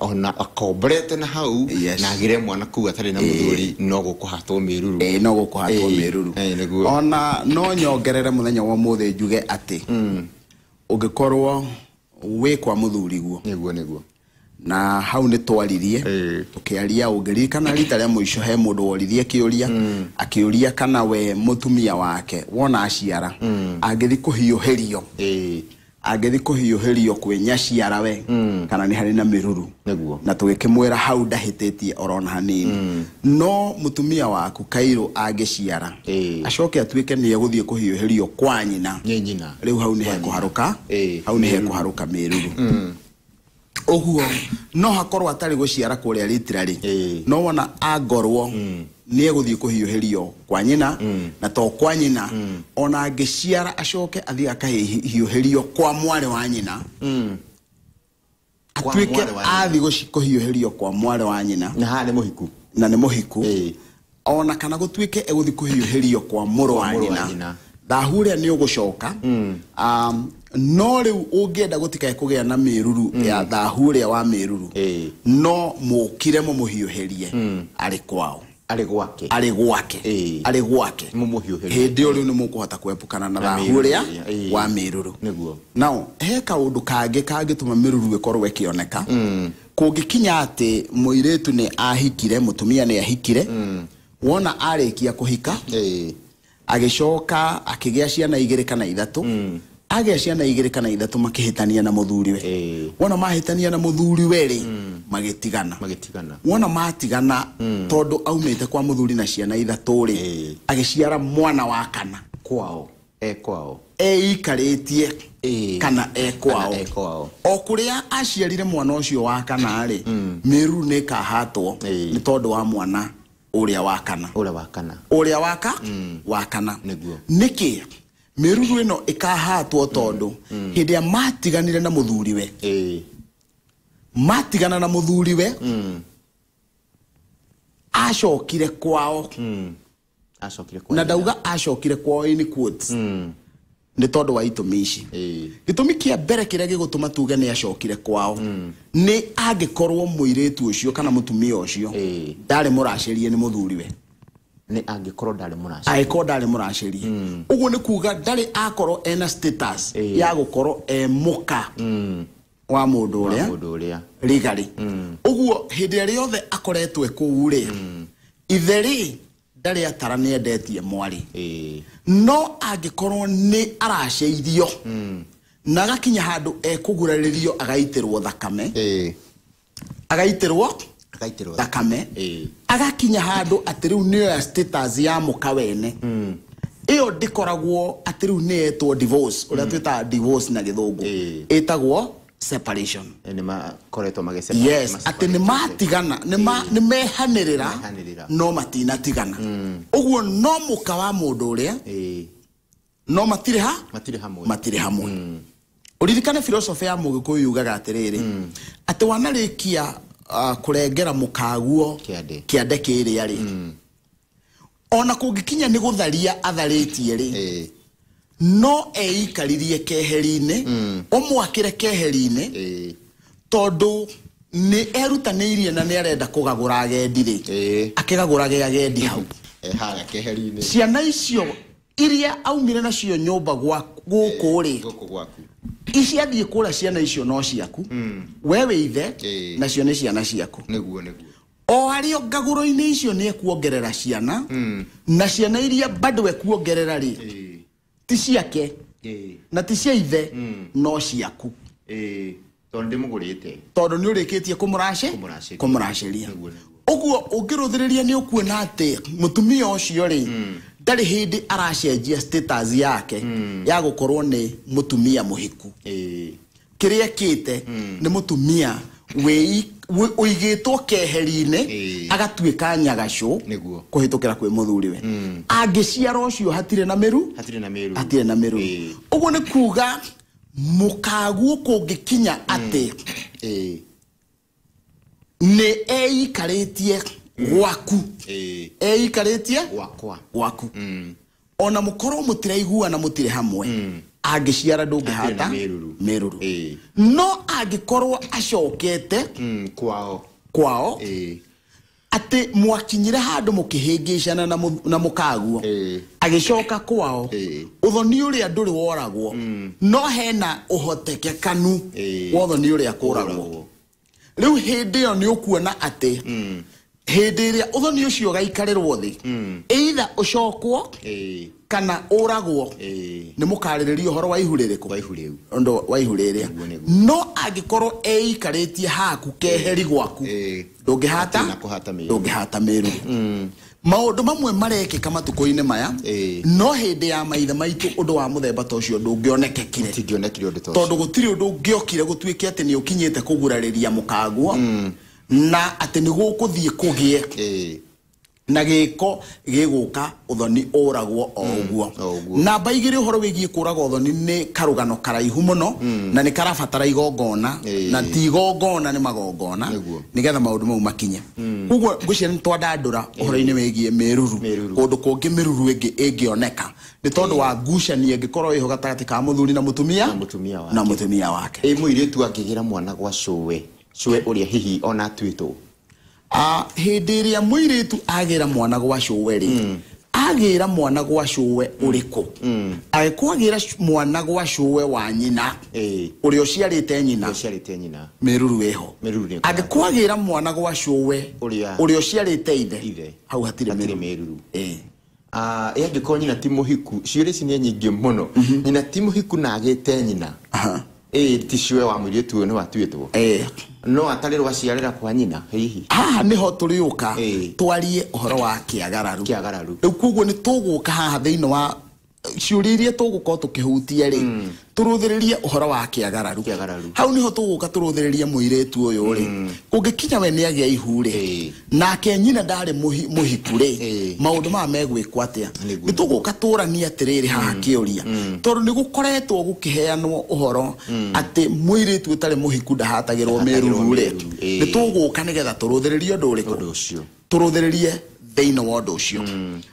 Ona akomborete na hau na agire mwana kuu atarĩ na mũthuri, no gũkũhatwo mĩruru. Ĩĩ, no gũkũhatwo mĩruru. Nĩguo. Ona no nyongerere mũthenya wa ũmũthĩ njuge atĩ ũngĩkorwo wĩ kwa mũthuriguo, Nĩguo, nĩguo. na hau nĩ twaririe, tũkĩaria, ũngĩririkana rita rĩa mũico he mũndũ woririe kĩũria, akĩũria kana we mũtumia wake wona aciara angĩthi kũhiũhĩrio, angĩthi kũhiũhĩrio kwĩ nyaciara we, kana nĩ harĩ na mĩruru. Nĩguo. Na tũgĩkĩmwĩra hau ndahĩtĩtie orona hanini, no mũtumia waku kairũ angĩciara, acoke atuĩke nĩ egũthiĩ kũhiũhĩrio kwa nyina, Nĩ nyina. rĩu hau nĩ hekũharũka, hau nĩ hekũharũka mĩruru. Ũguo no hakorwo atarĩ gũciara kũrĩa literally, no wona angorwo nĩ egũthiĩ kũhiũhĩrio kwa nyina, na to kwa nyina, ona angĩciara acoke athiĩ akahiũhĩrio kwa mwarĩ wa nyina, Kwa atuĩke mwarĩ wa nyina. athiĩ kũhiũhĩrio kwa mwarĩ wa nyina, Na haha nĩ mũhiku. Na nĩ mũhiku, ona kana gũtuĩke egũthiĩ kũhiũhĩrio kwa mũrũ wa Kwa mũrũ wa nyina, nyina. thahu ũrĩa nĩ ũgũcoka. No rĩu ũngĩenda gũtikae kũgĩa na mĩruru ya thahu ũrĩa wa mĩruru, no mũkire mũmũhiũhĩrie arĩ kwao. Arĩ gwake. Arĩ gwake. Arĩ gwake. Mũmũhiũhĩrie. Hĩndĩ ĩyo rĩu nĩ mũkũhota kwepũkana na Na thahu mĩruru ũrĩa ĩrĩa, wa mĩruru. Nĩguo. Now he kaũndũ kangĩ kangĩtũma mĩruru ĩkorwo ĩkĩoneka. Kũngĩkinya atĩ mũirĩtu nĩ ahikire, mũtumia nĩ ahikire, wona arĩkia kũhika, agĩcoka akĩgĩa ciana igĩrĩ kana ithatũ, agĩa ciana igĩrĩ kana ithatũ, makĩhĩtania na mũthuriwe. Wona mahĩtania na mũthuriwe rĩ, magĩtigana. Magĩtigana. Wona matigana, tondũ aumĩte kwa mũthuri na ciana ithatũ rĩ, agĩciara mwana wa kana Kwao, e kwao. Eikarĩtie kana e kwao. Kana e kwao. O kũrĩa aciarire mwana ũcio wa kana rĩ, mĩruru nĩ ĩkahatwo nĩ tondũ wa mwana ũrĩa wa kana. Ũrĩa wa kana. Ũrĩa waka wa kana. Nĩguo. Nĩkĩ mĩruru ĩno ĩkahatwo? Tondũ hĩndĩ ĩrĩa matiganire na mũthuriwe, matigana na mũthuriwe, acokire kwao. Acokire kwa Na nyina. Ndauga acokire kwao in quotes nĩ tondũ wa itũmi ici. Gĩtũmi kĩa mbere kĩrĩa gĩgũtũma tuge nĩ acokire kwao nĩ angĩkorwo mũirĩtu ũcio kana mũtumia ũcio ndarĩ mũracĩrie nĩ mũthuriwe. Nĩ angĩkorwo ndarĩ mũraci. Angĩkorwo ndarĩ mũracĩrie, ũguo nĩ kuga ndarĩ akorwo ena status ya gũkorwo e mũka wa mũndũ wa ũrĩa mũndũ ũrĩa rigari. Ũguo hĩndĩ ĩrĩa yothe akoretwo e kũu rĩ, ithe rĩ ndarĩ atara nĩ endetie mwarĩ. No angĩkorwo nĩ aracĩirio na agakinya handũ ekũgurarĩrio, agaitĩrwo thakame, agaitĩrwo Agaitĩrwo thakame, agakinya handũ atĩ rĩu nĩoya status ya mũka wene, ĩyo ndĩkoragwo atĩ rĩu nĩ yetwo divorce, ũrĩa twĩtaga divorce na Gĩthũngũ, ĩtagwo separation. Nĩ makoretwo magĩseparate. Yes, atĩ nĩ matigana, nĩ mehanĩrĩra, Mehanĩrĩra. no matinatigana. Ũguo no mũka wa mũndũ ũrĩa, no matirĩ ha Matirĩ hamwe. Matirĩ hamwe. Ũririkane philosophy ya Mũgĩkũyũ yugaga atĩrĩrĩ, atĩ wanarĩkia kũrengera mũkaguo Kĩande. kĩande kĩrĩa rĩ, ona kũngĩkinya nĩ gũtharia atharĩtie rĩ, no eikaririe keheri-inĩ, ũmwakĩre keheri-inĩ, tondũ nĩ erutanĩirie na nĩ arenda kũgagũra agendi rĩ, akĩgagũrage agendi hau. E harĩa keheri-inĩ. Ciana icio iria aumire nacio nyũmba gũkũ rĩ, Gũkũ gwaku. Iciathiĩ kũrĩa, ciana icio no ciaku, we wĩ ithe, nacio nĩ ciana ciaku. Nĩguo, nĩguo. O harĩ o ngagũro-inĩ icio nĩ ekuongerera ciana, na ciana iria bado ekuongerera rĩ, ti ciake na ti cia ithe, no ciaku. Tondũ ndĩmũgũrĩte. Tondũ nĩ ũrĩkĩtie kũmũrace Kũmũracĩria. Kũmũracĩria. Nĩguo, nĩguo. Ũguo ũngĩrũthĩrĩria nĩ ũkuona atĩ mũtumia ũcio rĩ, ndarĩ hĩndĩ aracenjia status yake ya gũkorwo nĩ mũtumia mũhiku. Kĩrĩa ekĩte nĩ mũtumia ũigĩtwo keheri-inĩ, agatuĩka nyagacũ Nĩguo. kũhĩtũkĩra kwĩ mũthuriwe. Angĩciara ũcio hatirĩ na mĩru. Hatirĩ na mĩru. Hatirĩ na mĩru. Ũguo nĩ kuga mũkaguo kũngĩkinya atĩ nĩ eikarĩtie gwaku, eikarĩtie Gwakwa. gwaku, ona mũkorwo mũtiraiguana, mũtirĩ hamwe. Angĩciara ndũngĩhata mĩruru. No angĩkorwo acokete kwao atĩ mwakinyire handũ mũkĩhĩngĩcana na mũkaguo agĩcoka kwao ũthoni ũrĩa ndũrĩ woragwo no hena ũhotekekanu wa ũthoni ũrĩa kũragwo. Rĩu hĩndĩ ĩyo nĩ ũkuona atĩ hĩndĩ ĩrĩa ũthoni ũcio ũgaikarĩrwo thĩ either ũcokwo kana ũragwo nĩ mũkarĩrĩria ũhoro wa ihu rĩrĩkũ ũndũ wa ihu rĩrĩa. No angĩkorwo eikarĩtie haku keheri gwaku ndũngĩhata mĩruru. Maũndũ mamwe marekĩka matukũ-inĩ maya no hĩndĩ ya maithe maitũ ũndũ wa mũthemba ta ũcio ndũngĩonekekire tondũ gũtirĩ ũndũ ũngĩokire gũtuĩke atĩ nĩ ũkinyĩte kũgurarĩria mũkaguo na atĩ nĩ gũkũthiĩ kũgĩe na gĩko gĩgũka ũthoni ũragwo o ũguo. Namba igĩrĩ ũhoro wĩgiĩ kũraga ũthoni nĩ karũgano karaihu mũno na nĩ karabatara igongona na ti igongona nĩ magongona nĩgetha maũndũ mau makinye. Koguo ngwĩciria nĩ twandandũra ũhoro-inĩ wĩgiĩ mĩruru kũndũ kũngĩ mĩruru ĩngĩ ĩngĩoneka nĩ tondũ wa ngucanio ĩngĩkorwo ĩho gatagatĩ ka mũthuri na mũtumia wake. Mũirĩtu angĩgĩra mwana gwa cũwe cũwe ũrĩa hihi ona atuĩtwo hĩndĩ ĩrĩa mũirĩtu agĩra mwana gwa cũwe rĩ agĩra mwana gwa cũwe ũrĩkũ? Angĩkorwo agĩra mwana gwa cũwe wa nyina ũrĩa ũciarĩte nyina mĩruru ĩho. Angĩkorwo agĩra mwana gwa cũwe ũrĩa ũciarĩte ithe hau hatirĩ mĩruru. Angĩkorwo nyina ti mũhiku ciũria ici nĩ nyingĩ mũno. Nyina ti mũhiku na agĩte nyina ti cũwe wa mũirĩtu ũyũ nĩ watuĩtwo no atarĩrwo aciarĩra kwa nyina hihi haha nĩho tũrĩũka twarie ũhoro wa kĩagararu. Rĩu koguo nĩ tũgũka haha thĩinĩ wa ciũria iria tũgũkorwo tũkĩhutia rĩ tũrũthĩrĩrie ũhoro wa kĩagararu. Hau nĩho tũgũka tũrũthĩrĩrie mũirĩtu ũyũ rĩ kũngĩkinya we nĩagĩa ihu rĩ nake nyina ndarĩ mũhiku rĩ maũndũ maya megwĩkwo atĩa? Nĩ tũgũka tũranie atĩrĩrĩ haha kĩũria tondũ nĩ gũkoretwo gũkĩheanwo ũhoro atĩ mũirĩtu ũtarĩ mũhiku ndahatagĩrwo mĩruru rĩ nĩ tũgũka nĩgetha tũrũthĩrĩrie ũndũ ũrĩkũ? Tũrũthĩrĩrie thĩinĩ wa ũndũ ũcio.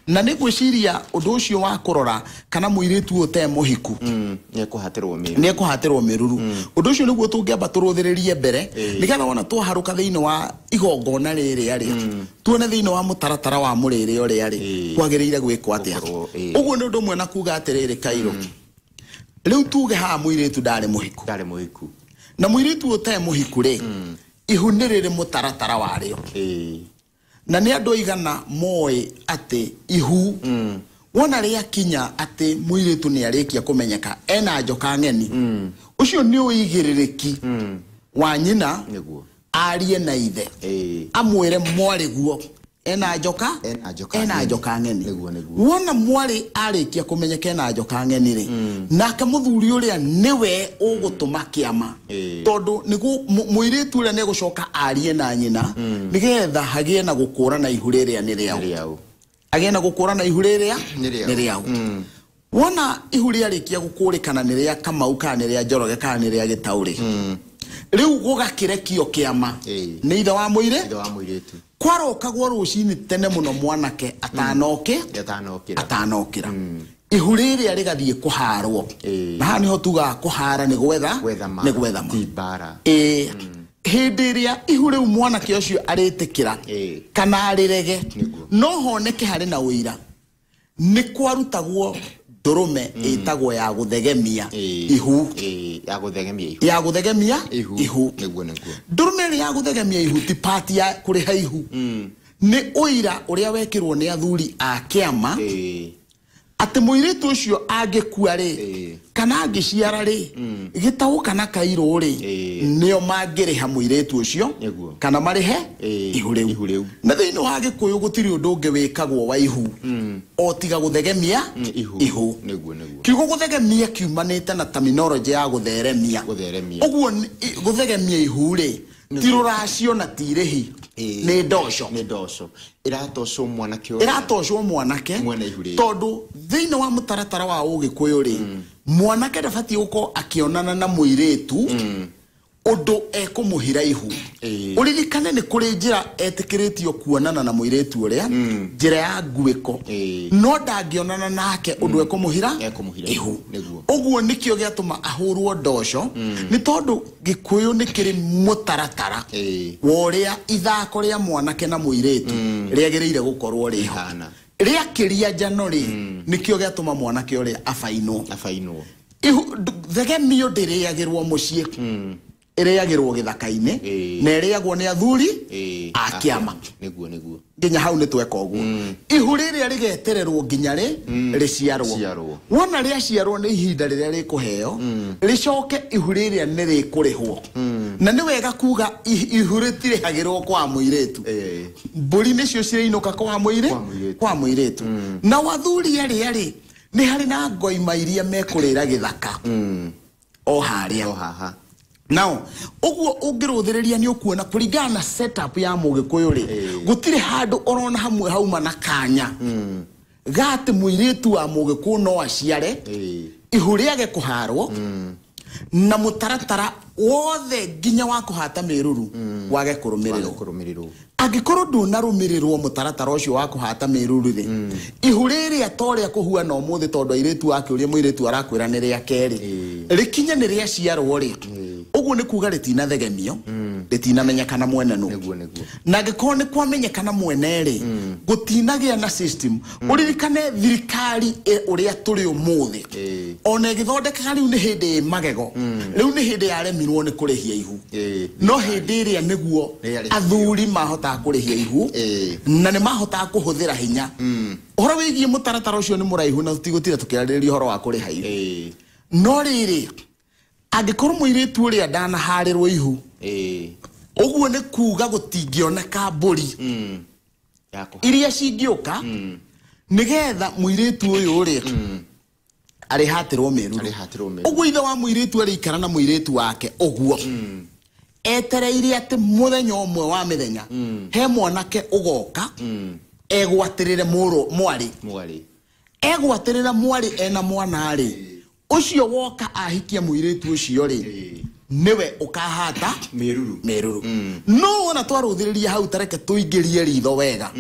Na nĩ ngwĩciria ũndũ ũcio wa kũrora kana mũirĩtu ũyũ ũtarĩ mũhiku nĩekũhatĩrwo mĩruru. Ũndũ ũcio nĩguo tũngĩamba tũrũthĩrĩrie mbere nĩgetha wona twaharũka thĩinĩ wa igongona rĩrĩa rĩ tuone thĩinĩ wa mũtaratara wa mũrĩre ũrĩa rĩ kwagĩrĩire gwĩkwo atĩa. Ũguo nĩ ũndũ ũmwe na kuga atĩrĩrĩ Kairũ rĩu tuge haha mũirĩtu ndarĩ mũhiku na mũirĩtu ũtarĩ mũhiku rĩ ihu nĩ rĩrĩ mũtaratara warĩo na nĩ andũ aigana moĩ atĩ ihu wona rĩakinya atĩ mũirĩtu nĩ arĩkia kũmenyeka ena njoka ng'eni ũcio nĩ ũigĩrĩrĩki wa nyina arie na ithe amwĩre mwarĩ guo ena njoka ng'eni. Wona mwarĩ arĩkia kũmenyeka ena njoka ng'eni rĩ nake mũthuri ũrĩa nĩwe ũgũtũma kĩama tondũ mũirĩtu ũrĩa nĩegũcoka arie na nyina nĩgetha hagĩe na gũkũrana ihu rĩrĩa nĩ rĩao. Agĩe na gũkũrana ihu rĩrĩa nĩ rĩao. Wona ihu rĩarĩkia gũkũrĩkana nĩ rĩa Kamau kana nĩ rĩa Njoroge kana nĩ rĩa Gĩtaũ rĩ rĩu gũgakĩrekio kĩama nĩ ithe wa mũirĩtu. Kwarokagwo rũcinĩ tene mũno mwanake atanokĩra ihu rĩrĩa rĩgathiĩ kũharwo na haha nĩho tugaga kũhara nĩ gwetha ma. Hĩndĩ ĩrĩa ihu rĩu mwanake ũcio arĩtĩkĩra kana arĩrege no honeke harĩ na ũira nĩ kwarutagwo ndũrũme ĩtagwo ya gũthegemia ihu ya gũthegemia ihu. Ndũrũme ĩrĩa ya gũthegemia ihu ti pati ya kũrĩha ihu nĩ ũira ũrĩa wekĩrwo nĩ athuri a kĩama atĩ mũirĩtu ũcio angĩkua rĩ kana angĩciara rĩ Gĩtaũ kana Kairũ rĩ nĩo mangĩrĩha mũirĩtu ũcio kana marĩhe ihu rĩu. Na thĩinĩ wa Gĩkũyũ gũtirĩ ũndũ ũngĩ wĩkagwo wa ihu o tiga gũthegemia ihu. Kiugo gũthegemia kiumanĩte na terminology ya gũtheremia. Ũguo gũthegemia ihu rĩ ti rũracio na ti irĩhi nĩ ndoco. Ĩratocwo mwanake tondũ thĩinĩ wa mũtaratara wa ũgĩkũyũ rĩ mwanake ndabatiĩ gũkorwo akĩonana na mũirĩtu Ũndũ ekũmũhira ihu. Ũririkane nĩ kũrĩ njĩra etĩkĩrĩtio kuonana na mũirĩtu ũrĩa, njĩra ya nguĩko, no ndangĩonana nake ũndũ ekũmũhira ihu. Ũguo nĩkĩo gĩatũma ahũrwo ndoco, nĩ tondũ Gĩkũyũ nĩ kĩrĩ mũtaratara wa ũrĩa ithako rĩa mwanake na mũirĩtu rĩagĩrĩire gũkorwo rĩho. Rĩakĩria njano rĩ, nĩkĩo gĩatũma mwanake ũrĩa abainwo. Thegemio ndĩrĩagĩrwo mũciĩ, ĩrĩagĩrwo gĩthaka-inĩ, na ĩrĩagwo nĩ athuri a kĩama. Nĩguo nĩguo. Nginya hau nĩ tweka ũguo. Ihu rĩrĩa rĩgetererwo nginya rĩ rĩciarwo. Wona rĩaciarwo nĩ ihinda rĩrĩa rĩkũheo, rĩcoke ihu rĩrĩa nĩ rĩkũrĩhwo. Na nĩ wega kuga ihu rĩtirĩhagĩrwo kwa mũirĩtu. Mbũri nĩcio cirĩinũka kwa mũirĩtu. Na athuri arĩa rĩ, nĩ harĩ na ngoima iria mekũrĩra gĩthaka o harĩa. O haha. Now, ũguo ũngĩrũthĩrĩria nĩ ũkuona kũringana na setup ya Mũgĩkũyũ rĩ, gũtirĩ handũ orona hamwe hauma na kanya gatĩ mũirĩtu wa Mũgĩkũyũ no aciare, ihu rĩage kũharwo, na mũtaratara wothe nginya wa kũhata mĩruru wage kũrũmĩrĩrwo. Angĩkorwo ndũnarũmĩrĩrwo mũtaratara ũcio wa kũhata mĩruru rĩ, ihu rĩrĩa to rĩa kũhuana ũmũthĩ tondũ airĩtu akĩũria mũirĩtu arakwĩra nĩ rĩa kerĩ, rĩkinye nĩ rĩaciarwo rĩ, ũguo nĩ kuga rĩtinathegemio, rĩtinamenyekana mwene nũ. Na angĩkorwo nĩ kwamenyekana mwene rĩ, gũtinagĩa na system. Ũririkane thirikari ũrĩa tũrĩ ũmũthĩ, ona ĩgĩthondekaga rĩu nĩ hĩndĩ ĩ magego, rĩu nĩ hĩndĩ yaremirwo nĩ kũrĩhia ihu, no hĩndĩ ĩrĩa nĩguo athuri mahotaga kũrĩhia ihu, na nĩ mahotaga kũhũthĩra hinya. Ũhoro wĩgiĩ mũtaratara ũcio nĩ mũraihu na tũtigũtinda tũkĩarĩrĩria ũhoro wa kũrĩha ihu. No rĩrĩ, angĩkorwo mũirĩtu ũrĩa ndanaharĩrwo ihu, ũguo nĩ kuga gũtingĩoneka mbũri iria cingĩũka nĩgetha mũirĩtu ũyũ rĩ arĩhatĩrwo mĩruru. Ũguo ithe wa mũirĩtu arĩikara na mũirĩtu wake ũguo, etereire atĩ mũthenya ũmwe wa mĩthenya he mwanake ũgoka egwatĩrĩre mwarĩ. Egwatĩrĩra mwarĩ ena mwana rĩ, ũcio woka ahikia mũirĩtu ũcio rĩ, nĩwe ũkahata mĩruru. No wona twarũthĩrĩria hau, tareke tũingĩrie ritho wega,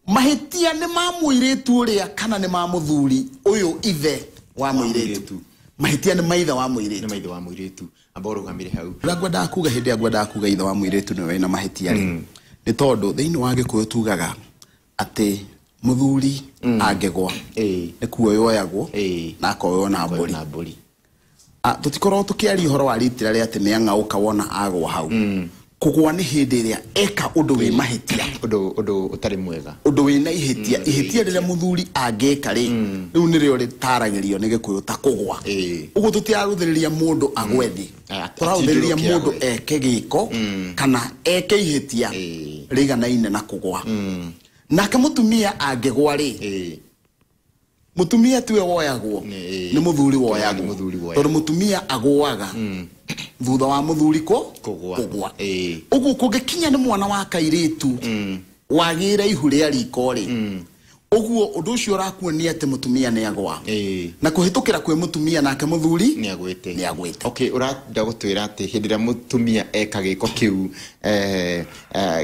mahĩtia nĩ ma mũirĩtu ũrĩa kana nĩ ma mũthuri ũyũ ithe wa mũirĩtu? Mahĩtia nĩ maithe wa mũirĩtu. Nĩ maithe wa mũirĩtu amba ũrũgamĩre hau. Ũrĩa ngwendaga kuga hĩndĩ ĩrĩa ngwendaga kuga ithe wa mũirĩtu nĩwe wĩna mahĩtia rĩ, nĩ tondũ thĩinĩ wa Gĩkũyũ tugaga atĩ mũthuri angĩgwa nĩ kuoywo oyagwo na akoywo na mbũri. Tũtikoragwo tũkĩaria ũhoro wa ritira rĩa atĩ nĩ ang'aũka wona agwa hau. Kũgwa nĩ hĩndĩ ĩrĩa eka ũndũ wĩ mahĩtia, ũndũ ũtarĩ mwega, ũndũ wĩna ihĩtia. Ihĩtia rĩrĩa mũthuri angĩka rĩ, rĩu nĩrĩo rĩtaragĩrio nĩ Gĩkũyũ ta kũgwa. Ũguo tũtirarũthĩrĩria mũndũ agwe thĩ, tũrarũthĩrĩria mũndũ eke gĩko kana eke ihĩtia rĩiganaine na kũgwa. Nake mũtumia angĩgwa rĩ, mũtumia tiwe woyagwo, nĩ mũthuri woyagwo, tondũ mũtumia agũaga thutha wa mũthuri kũgwa. Ũguo kũngĩkinya nĩ mwana wa kairĩtu wagĩre ihu rĩa riko rĩ, ũguo ũndũ ũcio ũrakuonia atĩ mũtumia nĩ agwa, na kũhĩtũkĩra kwĩ mũtumia nake mũthuri nĩ agwĩte. Nĩ agwĩte. Okay, ũrenda gũtwĩra atĩ hĩndĩ ĩrĩa mũtumia eka gĩko kĩu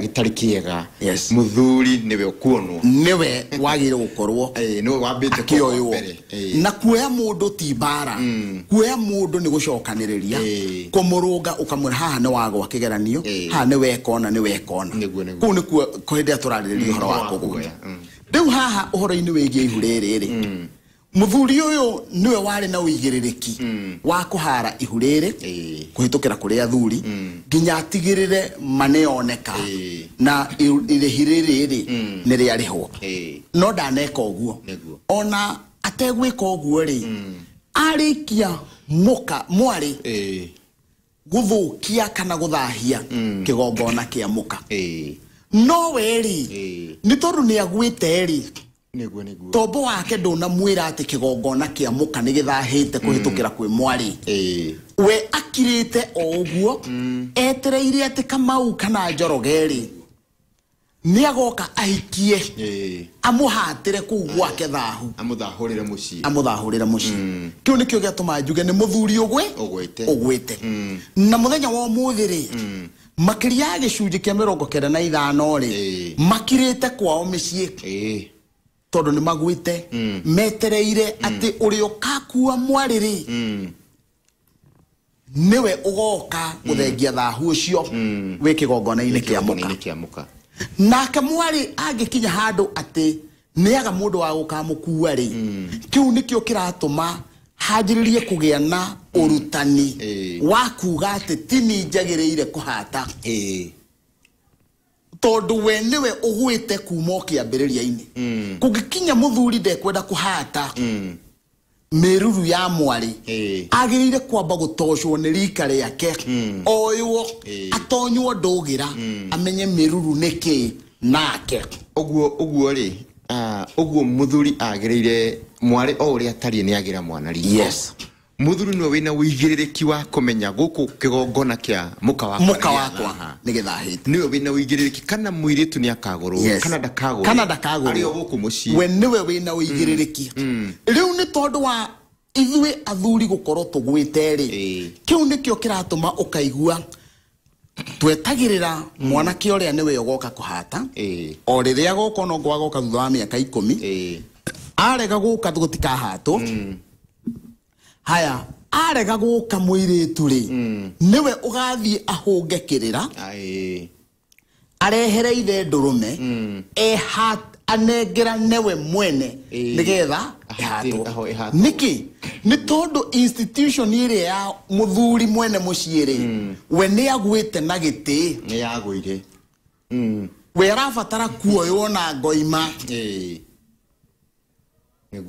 gĩtarĩ kĩega, mũthuri nĩwe ũkuonwo, nĩwe wagĩrĩire gũkorwo nĩwe wambĩte akĩoywo. Na kuoya mũndũ ti mbara, kuoya mũndũ nĩ gũcokanĩrĩria, kũmũrũnga ũkamwĩra haha nĩ wagwa kĩgeranio, haha nĩ wekona, nĩ wekona. Kũu nĩkuo hĩndĩ ĩrĩa tũrarĩrĩria ũhoro wa kũgwa. Rĩu haha ũhoro-inĩ wĩgiĩ ihu rĩrĩ rĩ, mũthuri ũyũ nĩwe warĩ na ũigĩrĩrĩki wa kũhara ihu rĩrĩ kũhĩtũkĩra kũrĩ athuri nginya atigĩrĩre manĩoneka na irĩhi rĩrĩ rĩ nĩ rĩarĩhwo. No ndaneka ũguo. Ona ategwĩka ũguo rĩ, arĩkia mũka mwarĩ gũthũkia kana gũthahia kĩgongona kĩa mũka. No we rĩ, nĩ tondũ nĩ agwĩte rĩ, tombo wake ndũnamwĩra atĩ kĩgongona kĩa mũka nĩ gĩthahĩte kũhĩtũkĩra kwĩ mwarĩ. We akirĩte o ũguo, etereire atĩ Kamau kana Njoroge rĩ, Nĩ agoka ahikie amũhatĩre kũu gwake thahu amũthahũrĩre mũciĩ amũthahũrĩre mũciĩ. Kĩu nĩkĩo gĩatũma njuge nĩ mũthuri ũgwĩte ũgwĩte. Na mũthenya wa ũmũthĩ rĩ makĩria ya gĩcunjĩ kĩa 95 rĩ makirĩte kwao mĩciĩ tondũ nĩ magwĩte metereire atĩ ũrĩa ũkakua mwarĩ rĩ nĩwe ũgoka gũthengia thahu ũcio wĩ kĩgongona-inĩ kĩa mũka. Nake mwarĩ angĩkinya handũ atĩ nĩaga mũndũ wa gũkamũkua rĩ kĩu nĩkĩo kĩratũma hanjĩrĩrie kũgĩa na ũrutani wa kuga atĩ ti niĩ njagĩrĩire kũhata tondũ we nĩwe ũgwĩte kuma o kĩambĩrĩria-inĩ. Kũngĩkinya mũthuri ndekwenda kũhata mĩruru ya mwarĩ agĩrĩire kwamba gũtocwo nĩ rika rĩake oywo atonywo ndũgĩra amenye mĩruru nĩ kĩ nake. Ũguo rĩ ũguo mũthuri agĩrĩire mwarĩ o ũrĩa atariĩ nĩ agĩra mwana riko. Yes. Mũthuri nĩwe wĩna ũigĩrĩrĩki wa kũmenya gũkũ kĩgongona kĩa mũka wakwa nĩ gĩthahĩte. Nĩwe wĩna ũigĩrĩrĩki kana mũirĩtu nĩ akagũrwo kana ndakagũrwo arĩ o gũkũ mũciĩ. We nĩwe wĩna ũigĩrĩrĩki. Rĩu nĩ tondũ wa ithuĩ athuri gũkorwo tũgwĩte rĩ kĩu nĩkĩo kĩratũma ũkaigua twetagĩrĩra mwanake ũrĩa nĩwe ũgoka kũhata o rĩrĩa agoka no agoka thutha wa mĩaka 10 arega gũka gũtikahatwo. Haya arega gũka mũirĩtu rĩ nĩwe ũgathiĩ ahũnge kĩrĩra arehere ithe ndũrũme anengerane we mwene nĩgetha ĩhatwo. Nĩkĩ? Nĩ tondũ institution ĩrĩa ya mũthuri mwene mũciĩ rĩ we nĩ agwĩte na gĩtĩ nĩ yagũire we arabatara kuoywo na ngoima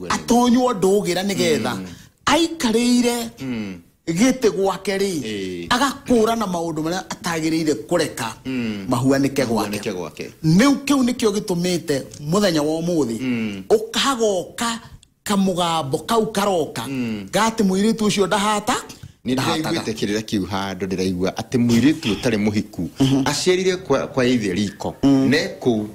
atonywo ndũgĩra nĩgetha aikarĩire gĩtĩ gwake rĩ agakũrana maũndũ marĩa atagĩrĩire kũreka mahuanĩke gwake. Nĩu kĩu nĩkĩo gĩtũmĩte mũthenya wa ũmũthĩ ũkagoka kamũgambo kau karoka gatĩ mũirĩtu ũcio ndahata. Nĩ ndĩraiguĩte kĩrĩra kĩu handũ ndĩraigua atĩ mũirĩtu ũtarĩ mũhiku aciarire kwa ithe riko ne kũu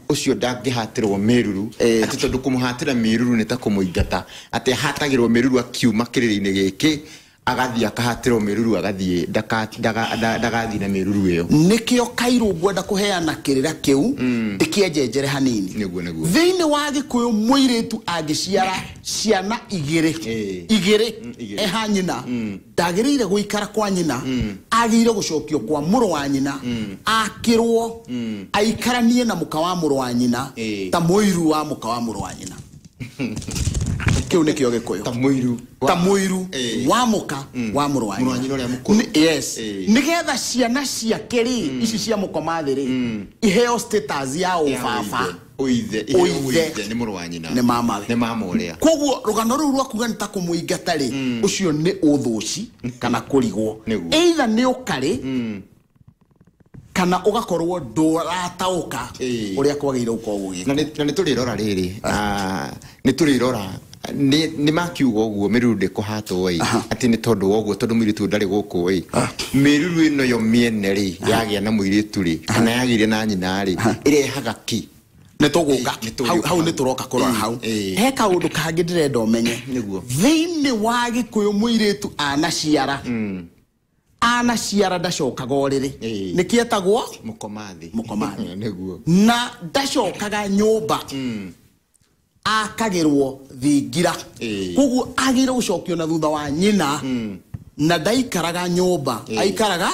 ũcio ndangĩhatĩrwo mĩruru atĩ tondũ kũmũhatĩra mĩruru nĩ ta kũmũingata atĩ ahatagĩrwo mĩruru akiuma kĩrĩra-inĩ gĩkĩ agathiĩ akahatĩrwo mĩruru agathiĩ ndagathiĩ na mĩruru ĩyo. Nĩkĩo kairũ ngwenda kũheana kĩrĩra kĩu ndĩkĩenjenjere hanini. Nĩguo nĩguo. Thĩinĩ wa Gĩkũyũ mũirĩtu angĩciara ciana igĩrĩ igĩrĩ eha nyina ndagĩrĩire gũikara kwa nyina agĩrĩire gũcokio kwa mũrũ wa nyina akĩrwo aikaranie na mũka wa mũrũ wa nyina ta mũiru wa mũka wa mũrũ wa nyina. Kĩu nĩkĩo Gĩkũyũ. Ta mũiru wa mũka wa mũrũ wa nyina. Yes. Nĩgetha ciana ciake rĩ ici cia mũkoma thĩ rĩ iheo status ya ũbaba ũithe nĩ mũrũ wa nyina nĩ mamawe nĩ mama ũrĩa. Koguo rũgano rũu rwa kuga nĩ ta kũmũingata rĩ ũcio nĩ ũthũci kana kũrigwo either nĩ ũkarĩ kana ũgakorwo ndũrataũka ũrĩa kwagĩrĩire gũkorwo gũgĩkwo. Na nĩ tũrĩrora rĩrĩ nĩ tũrĩrora nĩ makiuga ũguo mĩruru ndĩkũhatwo ĩ atĩ nĩ tondũ wa ũguo tondũ mũirĩtu ndarĩ gũkũ ĩ mĩruru ĩno yo mĩene rĩ yagĩa na mũirĩtu rĩ kana yagĩire na nyina rĩ ĩrehaga kĩ? Nĩ tũgũka hau nĩ tũroka kũrora hau. He kaũndũ kangĩ ndĩrenda ũmenye thĩinĩ wa Gĩkũyũ mũirĩtu anaciara anaciara ndacokaga ũrĩrĩ nĩkĩetagwo mũkomathi mũkomathi nĩguo na ndacokaga nyũmba akagĩrwo thingira koguo agĩrĩire gũcokio na thutha wa nyina na ndaikaraga nyũmba aikaraga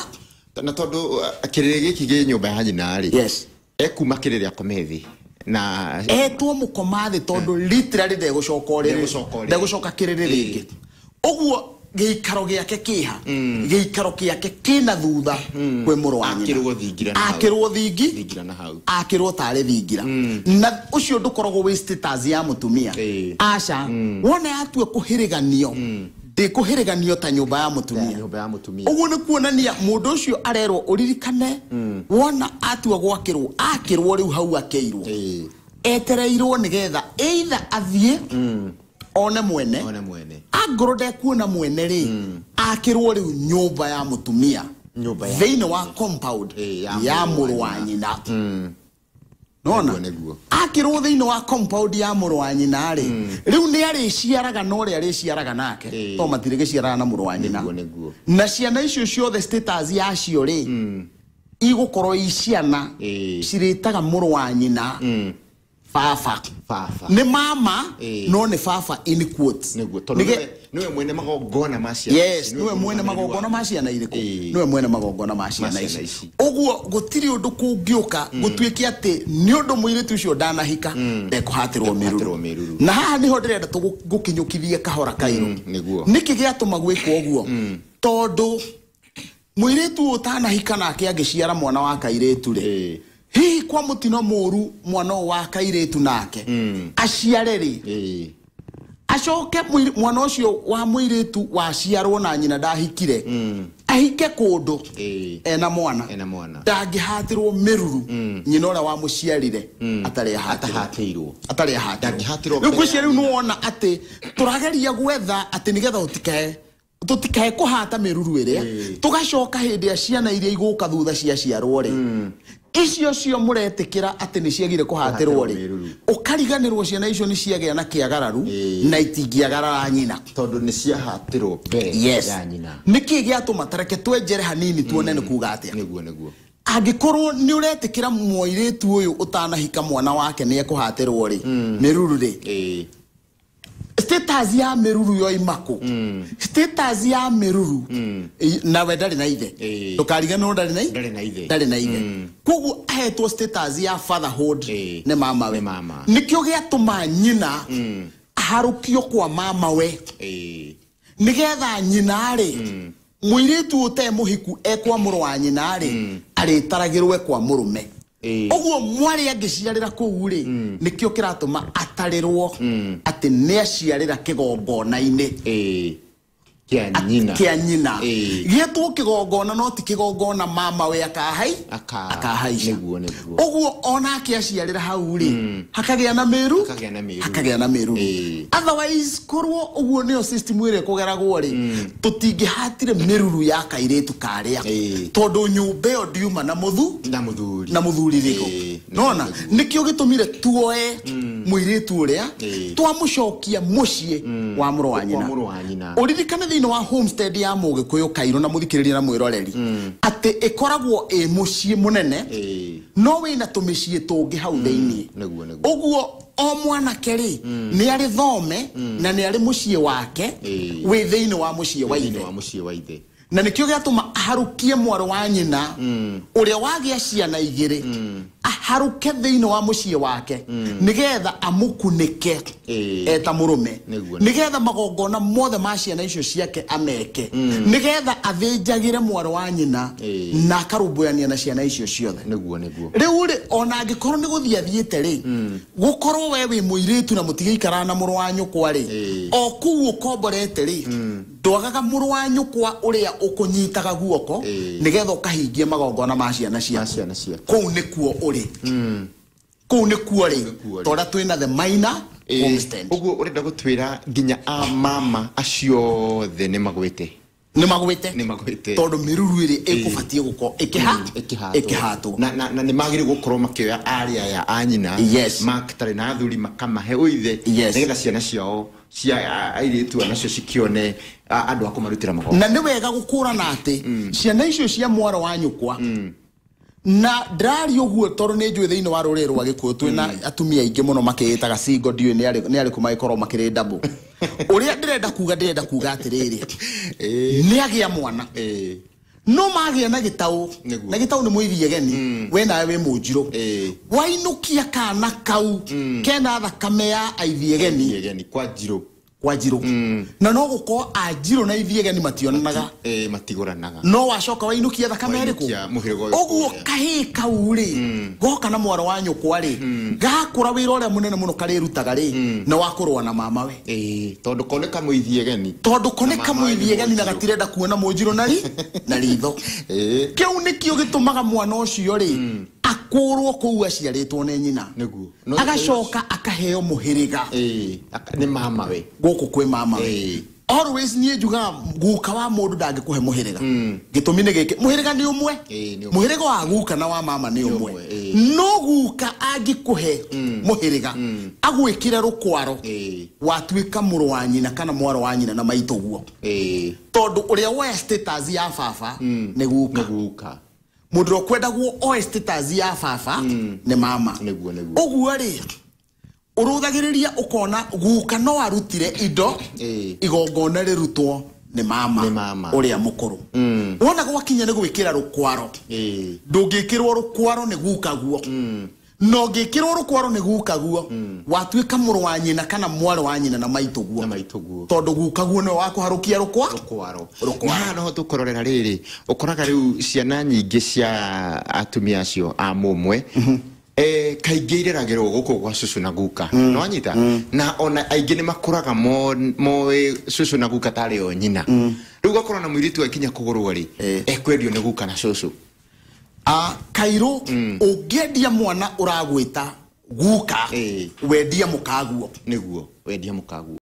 na tondũ kĩrĩrĩ gĩkĩ gĩ nyũmba ya nyina rĩ yes ekuma kĩrĩrĩ akome thĩ na etwo mũkomathi tondũ literally ndegũcoka ũrĩrĩ ndegũcoka kĩrĩrĩ rĩngĩ ũguo gĩikaro gĩake kĩha gĩikaro gĩake kĩna thutha kwĩ mũrũ wa nyina akĩrwo thingira na hau akĩrwo tarĩ thingira na ũcio ndũkoragwo wĩ status ya mũtumia aca wona yatua kũhĩrĩganio ndĩkũhĩrĩganio ta nyũmba ya mũtumia ũguo nĩ kuonania mũndũ ũcio arerwo ũririkane wona atua gwakĩrwo akĩrwo rĩu hau akĩirwo etereirwo nĩgetha either athiĩ one mwene angorwo ndekuona mwene rĩ akĩrwo rĩu nyũmba ya mũtumia thĩinĩ wa compound ya mũrũ wa nyina. Nona akirwo thiini wa compound ya mũrũ wa nyina rĩ, rĩu nĩ arĩciaraga na ũrĩa arĩciaraga nake to matirĩgĩciaraga na mũrũ wa nyina. Na ciana icio ciothe status yacio rĩ igũkorwo i ciana cirĩtaga mũrũ wa nyina baba. Nĩ mama no nĩ baba in quotes. Niwe mwene magongona ma ciana. Yes, niwe mwene magongona ma ciana irĩkũ? Niwe mwene magongona ma ciana ici. Ũguo gũtirĩ ũndũ kũngĩũka gũtuĩke atĩ nĩ ũndũ mũirĩtu ũcio ndanahika ndekũhatĩrwo mĩruru. Na haha nĩho ndĩrenda tũgũkinyũkithie kahora kairũ. Nĩkĩ gĩatũma gwĩkwo ũguo? Tondũ mũirĩtu ũtanahika nake angĩciara mwana wa kairĩtu rĩ, hihi kwa mũtino mũru mwana wa kairĩtu nake aciare rĩ, acoke mwana ũcio wa mũirĩtu waciarwo na nyina ndahikire ahike kũndũ ena mwana ndangĩhatĩrwo mĩruru nyina ũrĩa wamũciarire atarĩ ahatĩirwo. Rĩu ngwĩciria rĩu nĩwona atĩ tũrageria gwetha atĩ nĩgetha tũtikae kũhata mĩruru ĩrĩa tũgacoka hĩndĩ ya ciana iria igũka thutha ciaciarwo rĩ, icio cio mũretĩkĩra atĩ nĩ ciagire kũhatĩrwo rĩ, ũkariganĩrwo ciana icio nĩ ciagĩa na kĩagararu na itingĩagarara nyina tondũ nĩ ciahatĩrwo mbere ya nyina. Nĩkĩ gĩatũma? Tareke twenjere hanini tuone nĩ kuga atĩa. Nĩguo angĩkorwo nĩ ũretĩkĩra mũirĩtu ũyũ ũtanahika mwana wake nĩ ekũhatĩrwo rĩ mĩruru rĩ, status ya mĩruru yoima kũ? Status ya mĩruru nawe ndarĩ na ithe, ndũkariganĩrwo ndarĩ na ithe. Koguo ahetwo status ya fatherhood nĩ mamawe. Nĩkĩo gĩatũma nyina aharũkio kwa mamawe nĩgetha nyina rĩ, mũirĩtu ũtarĩ mũhiku ekwa mũrũ wa nyina rĩ, arĩtaragĩrwe kwa mũrũme. Ũguo mwarĩ angĩciarĩra kũu rĩ, nĩkĩo kĩratũma atarĩrwo atĩ nĩ aciarĩra kĩgongona-inĩ kĩa nyina. Gĩetwo kĩgongona no ti kĩgongona mamawe akahaica. Ũguo onake aciarĩra hau rĩ, hakagĩa na mĩru, hakagĩa na mĩruru. Otherwise korwo ũguo nĩyo system ĩrĩa ĩkũgeragwo rĩ, tũtingĩhatire mĩruru ya kairĩtu karĩa tondũ nyũmba ĩyo ndiuma na mũthuri rĩgo. Nona nĩkĩo gĩtũmire tuoe mũirĩtu ũrĩa twamũcokia mũciĩ wa mũrũ wa nyina. Ũririkane thĩinĩ wa homestead ya mũgĩkũyũ kairũ na mũthikĩrĩria na mwĩroreri atĩ ĩkoragwo ĩ mũciĩ mũnene no wĩna tũmĩciĩ tũngĩ hau thĩinĩ. Ũguo o mwanake rĩ nĩ arĩ thome na nĩ arĩ mũciĩ wake wĩ thĩinĩ wa mũciĩ wa ithe. Na nĩkĩo gĩatũma aharũkie mwarĩ wa nyina ũrĩa wagĩa ciana igĩrĩ aharũke thĩinĩ wa mũciĩ wake nĩgetha amũkunĩke eta mũrũme, nĩgetha magongona mothe ma ciana icio ciake ameke, nĩgetha athĩnjagĩre mwarĩ wa nyina na akarũmbũyania na ciana icio ciothe. Rĩu rĩ, ona angĩkorwo nĩ gũthiĩ athiĩte rĩ, gũkorwo we wĩ mũirĩtu na mũtigĩikaraga na mũrũ wa nyũkwa rĩ, o kũu ũkomborete rĩ, ndwagaga mũrũ wa nyũkwa ũrĩa ũkũnyitaga guoko nĩgetha ũkahingie magongona ma ciana ciaku. Kũu nĩkuo ũrĩ. Kũu nĩkuo rĩ, torĩa twĩna the minor homestead. Ũguo ũrenda gũtwĩra nginya a mama acio othe nĩ magwĩte. Nĩ magwĩte tondũ mĩruru ĩrĩ ĩkũbatiĩ gũkorwo ĩkĩhatwo na nĩ magĩrĩirwo gũkorwo makĩoya arĩa aya a nyina matarĩ na athuri makamahe ũithe nĩgetha ciana ciao cia airĩtu nacio cikĩone andũ a kũmarutĩra magongona. Na nĩ wega gũkũrana atĩ ciana icio cia mwarĩ wa nyũkwa na ndĩraria ũguo tondũ nĩ njũĩ thĩinĩ wa rũrĩrĩ rwa Gĩkũyũ twĩna atumia aingĩ mũno makĩĩtaga single, ndiũĩ nĩ arĩkũ magĩkorwo makĩrĩ double. Ũrĩa ndĩrenda kuga atĩrĩrĩ, nĩ agĩa mwana no magĩa na gĩtaũ, na gĩtaũ nĩ mũithiegeni, we nawe wĩ mũnjirũ, wainũkia kana kau kena thakame ya aithiegeni kwa njirũ kwa njirũ, na no gũkorwo anjirũ na ithiegeni mationanaga, matigũranaga, no wacoka wainũkia thakame ĩrĩkũ? Ũguo kahĩĩ kau rĩ goka na mwarĩ wa nyũkwa rĩ, gakũra wĩra ũrĩa mũnene mũno karĩrutaga rĩ nĩ wa kũrũa na mamawe, tondũ ko nĩ kamũithiegeni, tondũ ko nĩ kamũithiegeni na gatirenda kuona mũnjirũ na ritho. Kĩu nĩkĩo gĩtũmaga mwana ũcio rĩ akũrwo kũu aciarĩtwo nĩ nyina, agacoka akaheo mũhĩrĩga nĩ mamawe gũkũ kwĩ mamawe. Always niĩ njugaga guka wa mũndũ ndangĩkũhe mũhĩrĩga. Gĩtũmi nĩ gĩkĩ, mũhĩrĩga nĩ ũmwe. Mũhĩrĩga wa guka na wa mama nĩ ũmwe. No guka angĩkũhe mũhĩrĩga agwĩkĩre rũkwaro, watuĩka mũrũ wa nyina kana mwarĩ wa nyina na maitũguo. Tondũ ũrĩa woya status ya baba nĩ guka. Mũndũ ũrĩa ũkwendagwo oe status ya baba nĩ mama. Ũguo rĩ, ũrũthagĩrĩria ũkona guka no arutire indo igongona rĩrutwo nĩ mama ũrĩa mũkũrũ. Wona gwakinya nĩ gwĩkĩra rũkwaro, ndũngĩkĩrwo rũkwaro nĩ guka guo. No ngĩkĩrwo rũkwaro nĩ guka guo, watuĩka mũrũ wa nyina kana mwarĩ wa nyina na maitũguo. Tondũ guka guo nĩwe wakũharũkia rũkwaro. Na no tũkũrorera rĩrĩ, ũkoraga rĩu ciana nyingĩ cia atumia acio a mũmwe kaingĩ ireragĩrwo gũkũ gwa cũcũ na guka. No anyita na ona aingĩ nĩ makũraga moĩ cũcũ na guka tarĩ o nyina. Rĩu ũgakora na mũirĩtu akinya kũgũrwo rĩ, ekwendio nĩ guka na cũcũ. Kairũ ũngĩendia mwana ũragwĩta guka, wendia mũkaguo. Nĩguo wendia mũkaguo.